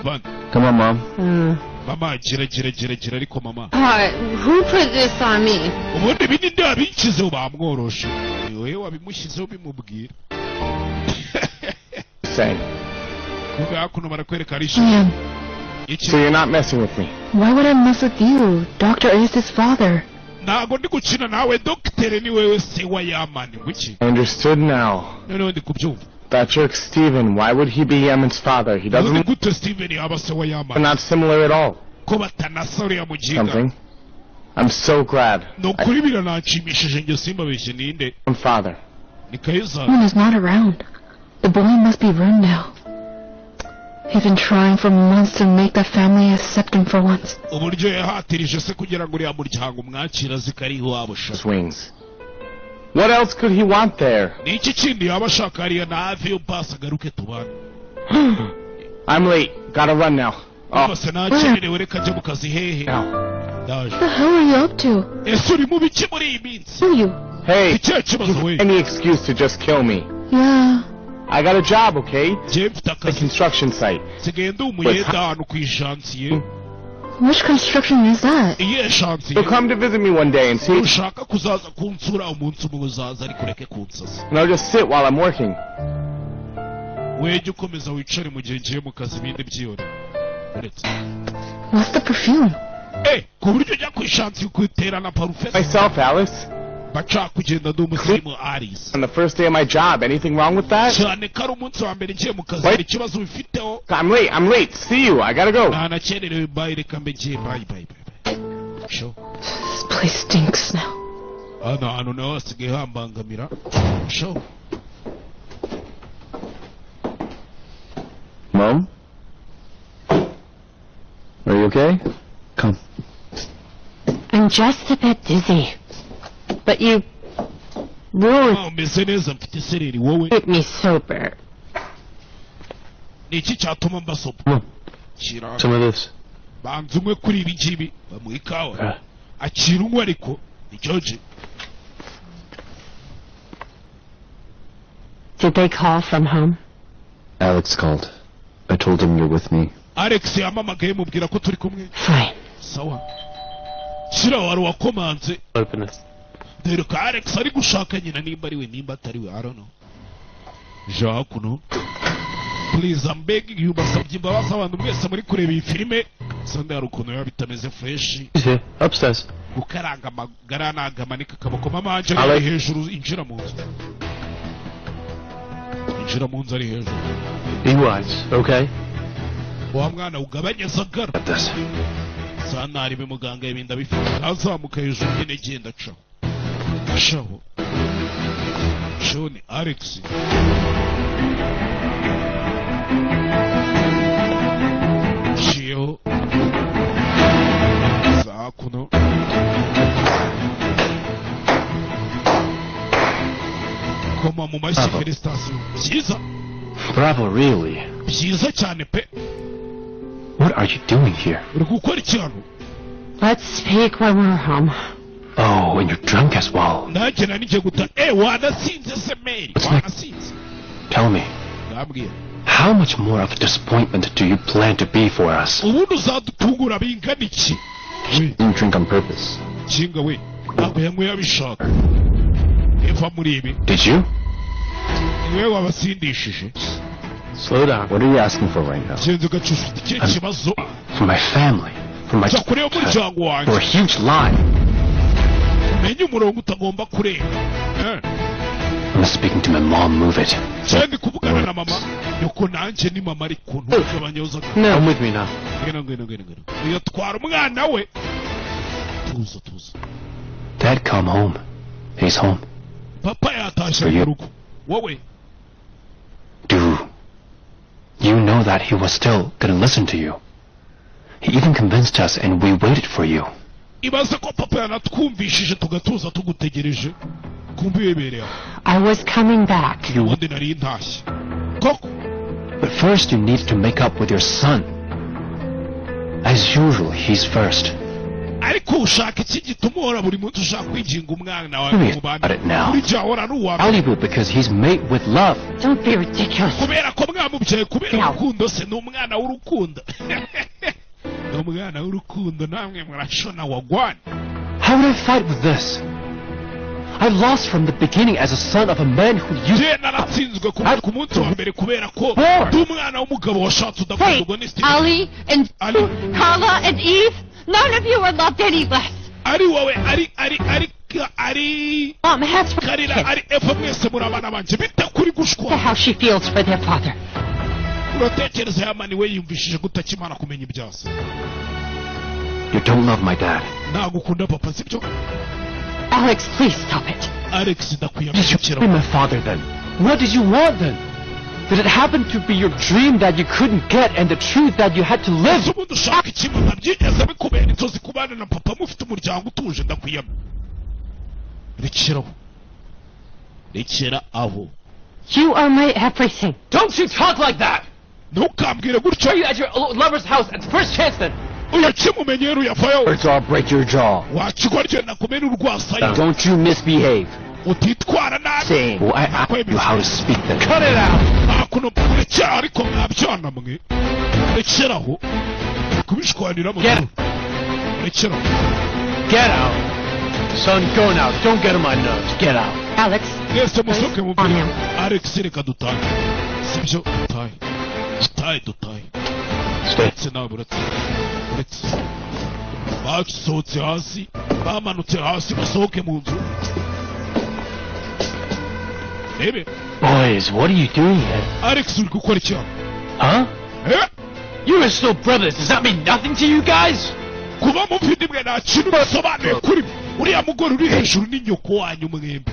Speaker 2: Bana.
Speaker 7: Come on, Mom.
Speaker 2: Mama, gira gira gira gira ariko mama.
Speaker 10: Who put this on me?
Speaker 2: Ubundi ibi ninde wabinshyizeho? Bamworoshe, ni wowe wabimushyizeho, bimubwira.
Speaker 11: Saying.
Speaker 2: Kumbe hakuno barakwereka ari
Speaker 9: Liam,
Speaker 2: iki.
Speaker 11: So you're not messing with me.
Speaker 9: why would I mess with you? Doctor is his father.
Speaker 2: Ntabwo ndi gukina nawe, dogiteri ni wewe se wa Yamani, ngwiki?
Speaker 11: I understood now.
Speaker 2: Noneho ndi kubyumva.
Speaker 11: That jerk Steven, why would he be Yemen's father? He
Speaker 2: Ubundi
Speaker 11: doesn't
Speaker 2: gute Steven yaba se wa
Speaker 11: they're
Speaker 2: Yamani,
Speaker 11: not similar at all.
Speaker 2: ko batanasa uriya muginga?
Speaker 11: Something. I'm so glad.
Speaker 2: Ni ukuri birananshimishije njye, simbabeshye. Ninde?
Speaker 11: I'm father.
Speaker 2: Ni Kayizari.
Speaker 9: Someone is not around. The boy must be ruined now. He's been trying for months to make the family accept him for once.
Speaker 2: Uburyo yahatirije se kugira ngo uriya muryango umwakire, azi ko ari iwabo sha.
Speaker 11: His wings. What else could he want there?
Speaker 2: Ni iki kindi yaba ashaka hariya? Na hafi yo pasi agaruke tubane.
Speaker 11: I'm late. Gotta run now. Oh,
Speaker 2: Rwose nakererewe, reka njye mu kazi. Hehe?
Speaker 11: now.
Speaker 2: Ndaje.
Speaker 9: What the hell are you up to?
Speaker 2: Ese uri mu biki muri iyi minsi?
Speaker 9: Who are you?
Speaker 11: Hey,
Speaker 2: Ikihe kibazo we?
Speaker 11: any excuse to just kill me.
Speaker 9: Yeah.
Speaker 11: I got a job, okay?
Speaker 2: Njyewe mfite
Speaker 11: The
Speaker 2: akazi.
Speaker 11: construction site.
Speaker 2: Nsigaye ndi umuyede ahantu ku ishansiye.
Speaker 9: Which construction is that?
Speaker 2: Iyihe shansiye?
Speaker 11: You'll come to visit me one day and see,
Speaker 2: Ushaka kuzaza kunsura umunsi umwe uzaza, ariko ureke kunsaza.
Speaker 11: and I'll just sit while I'm working.
Speaker 2: Wejye ukomeza wicare mu gihe ngiye mu kazi, ibindi byiyore uretse.
Speaker 9: What's the perfume?
Speaker 2: Eh, ku buryo ujya ku ishansiye ukitera na parufe.
Speaker 11: Myself, Alice.
Speaker 2: Baca kugenda ndi umusirimu, Alice.
Speaker 11: On the first day of my job, anything wrong with that?
Speaker 2: Cyane ko ari umunsi wa mbere ngiye mu kazi, hari ikibazo ubifiteho?
Speaker 11: I'm late. I'm late. See you. I gotta go.
Speaker 2: Ntanakererewe, bye, reka mbe ngiye, bye bye bye bye. Sho.
Speaker 9: This place stinks now.
Speaker 2: Hano hantu naho hasigaye hambangamira, sho.
Speaker 7: Mom? Are you okay? Come.
Speaker 10: I'm just a bit dizzy. But you ruined
Speaker 2: Ah, umeze neza? Mfite isereri, wowe?
Speaker 10: me sober.
Speaker 2: Ni iki cyatuma mbasopa?
Speaker 5: Come on.
Speaker 2: Shyira.
Speaker 5: Some of this.
Speaker 2: Banza unywe kuri ibi ngibi. Bamuha ikawa, akira unywe, ariko ni George.
Speaker 10: Did they call from home?
Speaker 7: Alex called. I told him you're with me.
Speaker 2: Alex yampamagaye, mubwira ko turi kumwe.
Speaker 10: Fine.
Speaker 2: Sawa, shyira. Wari wakomanze?
Speaker 5: Open this.
Speaker 2: Dore ko Alex ari gushaka nyina, nimba ari we, nimba atari we, I don't know. Jean kuno, please, I'm begging you, basabye imbabazi abantu mwese muri kureba iyi filime. Sanda hari ukuntu biba bitameze fresh.
Speaker 5: He's here. Upstairs.
Speaker 2: Gukaranga amagara ntabwo amanika akaboko. Mama wanjye ari
Speaker 5: Alex.
Speaker 2: hejuru. Injira mu nzu, injira mu nzu, ari hejuru.
Speaker 5: Be wise, okay?
Speaker 2: Wa mwana ugabanye zagara.
Speaker 6: Get this.
Speaker 2: Sanarime muganga, ibintu abifite, azamuka hejuru nyine, genda acaho acaho. Shoni Alex ciyeho za kuno. Koma mu mashyi.
Speaker 6: Bravo.
Speaker 2: Félicitations, byiza.
Speaker 6: Bravo, really.
Speaker 2: Byiza cyane pe.
Speaker 6: What are you doing here?
Speaker 2: Uri gukora iki hano?
Speaker 10: Let's speak when we're home.
Speaker 6: Oh, and you're drunk as well.
Speaker 2: Nanjye nari ngiye guta eh, wanasinze se Mary, wanasinze.
Speaker 6: Tell me,
Speaker 2: Ndambwira.
Speaker 6: how much more of a disappointment do you plan to be for us?
Speaker 2: Ubundi uzadutungura bingana iki we?
Speaker 7: Didn't drink on purpose.
Speaker 2: Kinga we, ntabwo yanyweye abishaka, eva muri ibi.
Speaker 6: Did you?
Speaker 2: Niwe wabasindishije?
Speaker 5: Slow down.
Speaker 7: What are you asking for right now?
Speaker 2: Genza ugaca, ufite ikihe kibazo?
Speaker 6: For my family. For my
Speaker 2: Jya kureba umuryango wanjye.
Speaker 6: For a huge lie.
Speaker 2: Umenye umurongo utagomba kurenga. Eh,
Speaker 6: I'm speaking to my mom. Move it.
Speaker 2: Cyane ndi kuvugana na mama, nyoko nanjye ni mama, ariko ntugabanyoza.
Speaker 5: Come with me now.
Speaker 2: Ngwino, ngwino, ngwino, ngwino. Uyu atwara umwana we. Tuza, tuza.
Speaker 6: Dad, come home. He's home.
Speaker 2: Papa yatashye mu rugo, wowe.
Speaker 6: Do you know that he was still gonna listen to you? He even convinced us and we waited for you.
Speaker 2: Ibaze ko papa yanatwumvishije tugatuza tugutegereje, kumva ibibereye aho.
Speaker 10: I was coming back.
Speaker 2: Ubundi nari ntashye koko.
Speaker 6: But first you need to make up with your son. As usual, he's first.
Speaker 2: Ariko Ushaka iki gituma uhora buri munsi ushaka kwinginga umwana wawe
Speaker 6: Curious
Speaker 2: mu bandi?
Speaker 6: about it now.
Speaker 2: Buri gihe ahora ari uwa mbere.
Speaker 6: Valuable because he's mate with love.
Speaker 10: Don't be ridiculous.
Speaker 2: Kubera ko mwamubyaye kubera urukundo se? Ni umwana w'urukundo, ni umwana w'urukundo. Namwe murashona wagwana.
Speaker 6: How would I fight with this? I lost from the beginning as a son of a man who used
Speaker 2: Njye naratsinzwe kuva ku munsi wa mbere kubera ko ndi umwana w'umugabo washatse udakunda. Ubwo ni Steven.
Speaker 10: Ali and Carla and Eve, none of you are loved any less.
Speaker 2: Ari wowe, ari
Speaker 10: Mom has
Speaker 2: Karira, ari Eva, mwese muri abana banjye. Bite kuri gushwa
Speaker 10: how she feels for their father.
Speaker 2: Uratekereza Yamani we yiyumvishije gute akimara kumenya ibyazo?
Speaker 6: You don't love my dad.
Speaker 2: Ntabwo ukunda papa, sibyo?
Speaker 10: Alex, please stop it.
Speaker 2: Alex,
Speaker 6: Did you
Speaker 2: ndakwiyamishikira.
Speaker 6: be my father then? What did you want then? Did it happen to be your dream that you couldn't get and the truth that you had to live?
Speaker 2: Ese ubundi ushaka ikimana? Byigeze bikubera inzozi kubana na papa mufite umuryango utuje? Ndakwiyama, rekeraho, rekera aho.
Speaker 10: You are my everything.
Speaker 6: Don't you talk like that!
Speaker 2: Ntukambwire gutyo.
Speaker 6: Are you at your lover's house at the first chance then?
Speaker 2: Uyakimumenyera uyavayo.
Speaker 7: Or I'll break your jaw.
Speaker 2: Wakigwa nakumena urwasaya.
Speaker 7: Don't you misbehave.
Speaker 2: Utitwara nabi.
Speaker 7: Same.
Speaker 6: Well, I asked you how to speak then.
Speaker 7: Cut it out!
Speaker 2: Nta kuntu rekera, ariko mwabyana mwe, rekeraho kubishwaniramo.
Speaker 5: Get
Speaker 2: Rekeraho.
Speaker 5: Get out. Son, go now. Don't get on my nerves. Get out.
Speaker 10: Alex,
Speaker 2: Mwese musohoke mubwire Alex. Reka dutahe, sibyo? Dutahe, dutahe, dutahe. Uretse nawe, uretse, uretse. Basohotse hasi, bamanutse hasi, basohoke mu nzu, rebe.
Speaker 5: Boys, what are you doing here?
Speaker 2: Alex, uri gukora iki hano?
Speaker 5: Huh?
Speaker 2: Eh?
Speaker 5: You are still brothers. Does that mean nothing to you guys?
Speaker 2: Kuba muvandimwe nta kintu bisobanuye kuri mwe? Uriya mugore uri hejuru ni nyoko wanyu mwembi,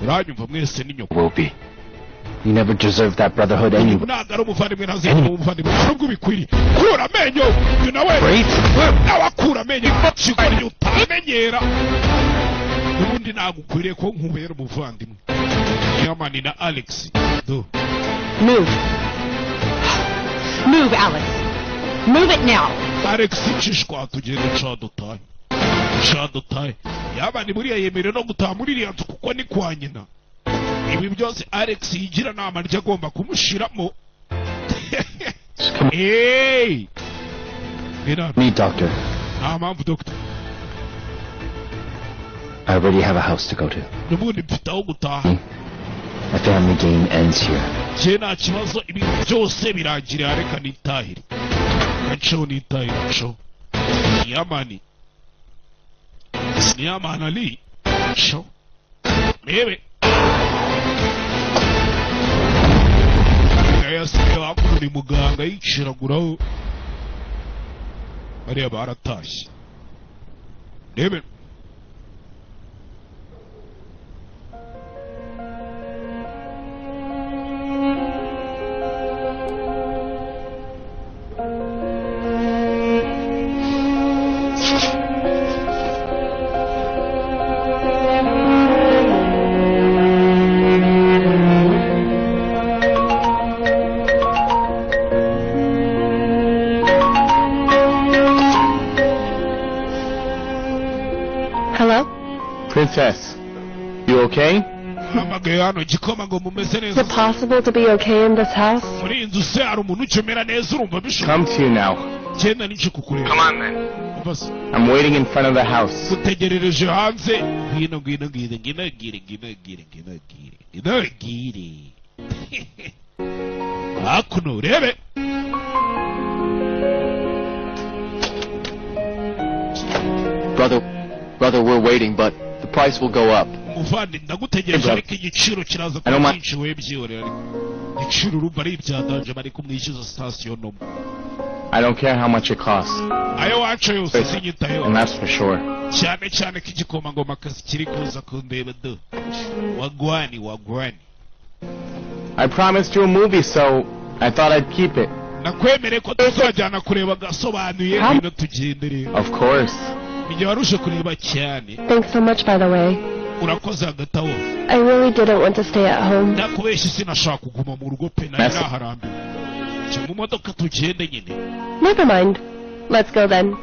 Speaker 2: uranyumva? Mwese ni nyoko.
Speaker 6: Will be.
Speaker 7: You never deserved that brotherhood anyway.
Speaker 2: Ntabwo ari umuvandimwe, ntazigera umuvandimwe nubwo ubikwiriye. Kura amenyo uyu nawe, nawe akura amenyo. Kigoryi utamenyera, ubundi ntabwo ukwiriye ko nkubera umuvandimwe. Yamani na Alex do.
Speaker 10: Move. Move, Alex. Move it now.
Speaker 2: Alex, cishwa tugende, ca dutahe, ca dutahe. Yamani buriya yemerewe no gutaha muri iriya nzu kuko ni kwa nyina. Ibi byose Alex yigira nama ryo agomba kumushiramo. Hey! Ngwino.
Speaker 7: Me, doctor.
Speaker 2: Nta mpamvu, doctor.
Speaker 7: I already have a house to go to.
Speaker 2: N'ubundi mfite aho gutaha.
Speaker 7: My family game ends here.
Speaker 2: Njye nta kibazo, ibintu byose birangira, reka nitahire gaceho, nitahire gaceho. Yamani ni Yamani Ali sho, rebe yasigaye hakuno ni muganga yiciraguraho, bariya baratashye, rebe.
Speaker 9: Hello?
Speaker 11: Princess, you okay?
Speaker 2: Hamagaye hano gikoma ngo mumeze
Speaker 9: Is
Speaker 2: neza?
Speaker 9: it possible to be okay in this house?
Speaker 2: Muri iyi nzu se hari umuntu ukemera neza? Urumva bishoboka?
Speaker 11: Come to you now.
Speaker 2: Genda ninje kukureba.
Speaker 11: Come on then.
Speaker 2: Umva se.
Speaker 11: I'm waiting in front of the house.
Speaker 2: Gutegerereje hanze. Ngwino, ngwino, ngwino, ngwino, ngwino, ngwino, ngwino, ngwino, ngwino, ngwino, ngwino hakuno urebe.
Speaker 6: Brother, brother, we're waiting, but the price will go up.
Speaker 2: Umuvandi, ndagutegereje, ariko igiciro kiraza kuba cyinshi. We byihorera, ariko igiciro urumva ari ibyadanje, bari kumwishyuza sitasiyo nomo.
Speaker 11: I don't care how much it costs.
Speaker 2: Ayo waca yose sinyitayeho.
Speaker 11: And that's for sure.
Speaker 2: Cyane cyane ko igikomangoma kazi kiri kuza kundeba do. Wagwani, wagwani.
Speaker 11: I promised you a movie, so I thought I'd keep it.
Speaker 2: Nakwemereye ko tuzajyana kureba gasobanuye. Ngwino tugende rero.
Speaker 11: Of course.
Speaker 2: Igihe waruje kureba cyane.
Speaker 9: Thanks so much, by the way.
Speaker 2: Urakoze hagati aho.
Speaker 9: I really didn't want to stay at home.
Speaker 2: Ndakubeshya, sinashaka kuguma mu rugo pe, nari naharambiwe. Jya mu modoka tugende nyine.
Speaker 9: Never mind. Let's go then.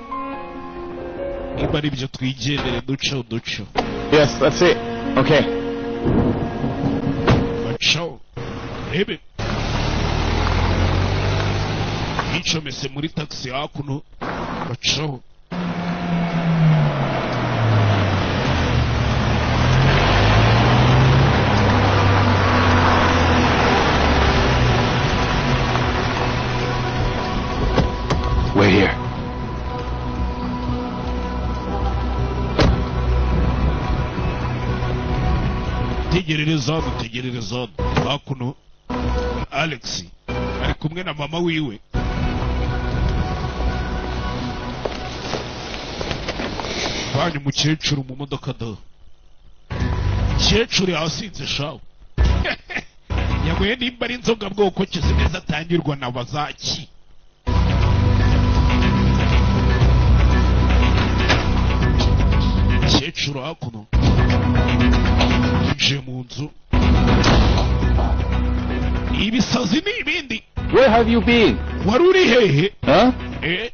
Speaker 2: Niba ari ibyo twigendere, duceho duceho.
Speaker 11: Yes, that's it. Okay.
Speaker 2: Bacaho rebe yicomese muri taxi hakuno, bacaho.
Speaker 6: Wait here.
Speaker 2: Tegerereza hano, tegerereza hano. Hakuno Alex ari kumwe na mama wiwe. Banye umukecuru mu modoka do. Umukecuru yasinze shawe, yanyweye nimba ari inzoga bwoko ki zimwe zatangirwa na bazaki. Umukecuru hakuno yinjiye mu nzu, ibisazi n'ibindi.
Speaker 4: Where have you been?
Speaker 2: Wari uri hehe?
Speaker 4: Huh?
Speaker 2: Eh.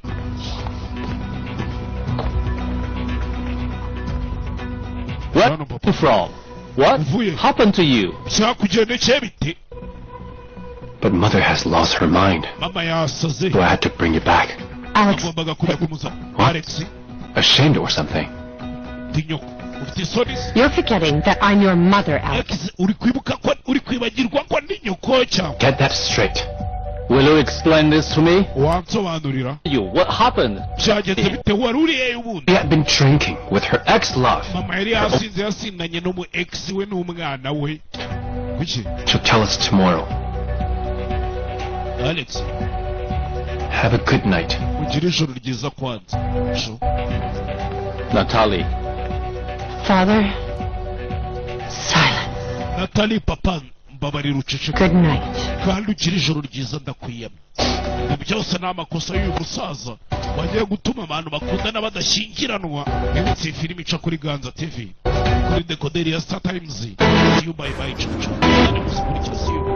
Speaker 4: Where you from? What
Speaker 2: Uvuye.
Speaker 4: happened to you?
Speaker 2: Byakugendekeye bite?
Speaker 6: But mother has lost her mind,
Speaker 2: Mama yasaze.
Speaker 6: so I had to bring you back.
Speaker 9: Alex,
Speaker 2: Agombaga kujya kumuzana.
Speaker 6: What?
Speaker 2: Alex.
Speaker 6: Ashamed or something.
Speaker 2: Ndi nyoko, ufite isoni se?
Speaker 10: You're forgetting that I'm your mother, Alex.
Speaker 2: Alex, uri kwibuka ko uri kwibagirwa ko ndi nyoko cyangwa?
Speaker 6: Get that straight.
Speaker 4: Will you explain this to me?
Speaker 2: Wansobanurira?
Speaker 4: You, what happened?
Speaker 2: Byagenze bite? Wari uri hehe ubundi?
Speaker 6: She had been drinking with her ex-love.
Speaker 2: Mama yari yasinze, yasindanye n'umu ex we n'umwana we. Kuki?
Speaker 6: She'll tell us tomorrow.
Speaker 2: Alex.
Speaker 6: Have a good night.
Speaker 2: Ugire ijoro ryiza kwanza. Sho.
Speaker 4: Natalie.
Speaker 10: Father, silence.
Speaker 2: Natalie, papa, mbabarira uceceke.
Speaker 10: Good night.
Speaker 2: Kandi ugire ijoro ryiza, ndakwiyamye. Ibi byose ni amakosa y'uyu musaza wagiye gutuma abantu bakundana badashyingiranwa. Ibutse iyi filimi ica kuri Ganza TV kuri dekoderi ya Star Times. See you, bye bye, ciao ciao. Muzikurikira, see you.